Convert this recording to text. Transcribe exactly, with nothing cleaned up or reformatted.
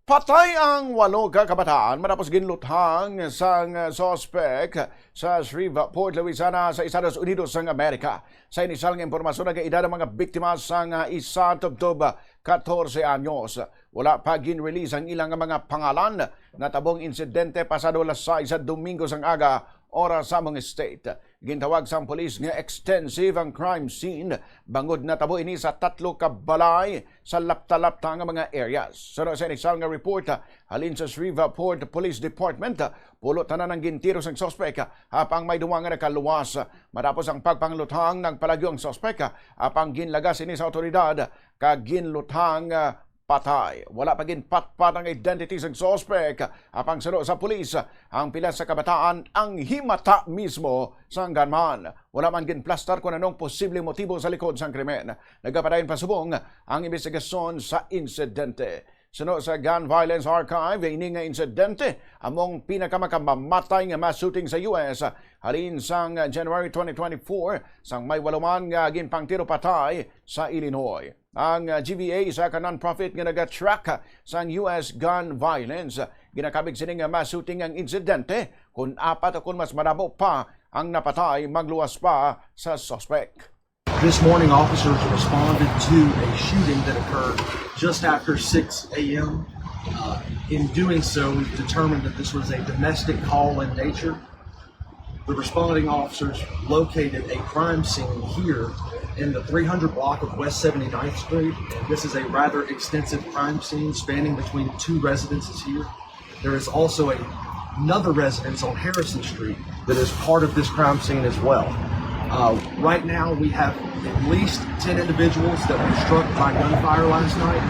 Patay ang walo ka kabataan matapos ginluthang sang suspek sa Shreveport, Louisiana, sa Estados Unidos sang Amerika. Sa inisal nga impormasyon, nagaedad ang mga biktima sang isa tubtob katorse anyos. Wala pa gin-release ang ilang mga pangalan. Natabo ang insidente pasado alas sais sa Domingo sang aga, oras sa among state. Gintawag sang pulis nga extensive ang crime scene, bangod natabo ini sa tatlo ka balay sa lapta-lapta nga mga areas. Suno sa inisal nga report halin sa Shreveport Police Department, pulo tanan ang gintiro sang suspek, apang may duwa nga nakaluwas. Matapos ang pagpangluthang, nagpalagyo ang suspek, apang ginlagas ini sa awtoridad kag ginluthang patay. Wala pa ginpatpat ang identity sang suspek, apang suno sa pulis, ang pila sa kabataan ang himata mismo sang gunman. Wala man ginplastar kon anong posibleng motibo sa likod sang krimen. Nagapadayon pa subong ang imbestigasyon sa insidente. Suno sa Gun Violence Archive, ini nga insidente among pinakamakamatay nga mass shooting sa U S halin sang January twenty twenty-four, sang may walo man nga ginpangtiro patay sa Illinois. Ang, ah, G V A, isa ka non-profit nga nagatrack, ah, sang U S gun violence. Ginakabig sini nga mass shooting ang insidente kon apat o kon mas madamo pa ang napatay, magluwas pa sa suspek. This morning, officers responded to a shooting that occurred just after six a.m. Uh, in doing so, we've determined that this was a domestic call in nature. The responding officers located a crime scene here in the three hundred block of West seventy-ninth Street, and this is a rather extensive crime scene spanning between two residences here. There is also a, another residence on Harrison Street that is part of this crime scene as well. Uh, right now, we have at least ten individuals that were struck by gunfire last night.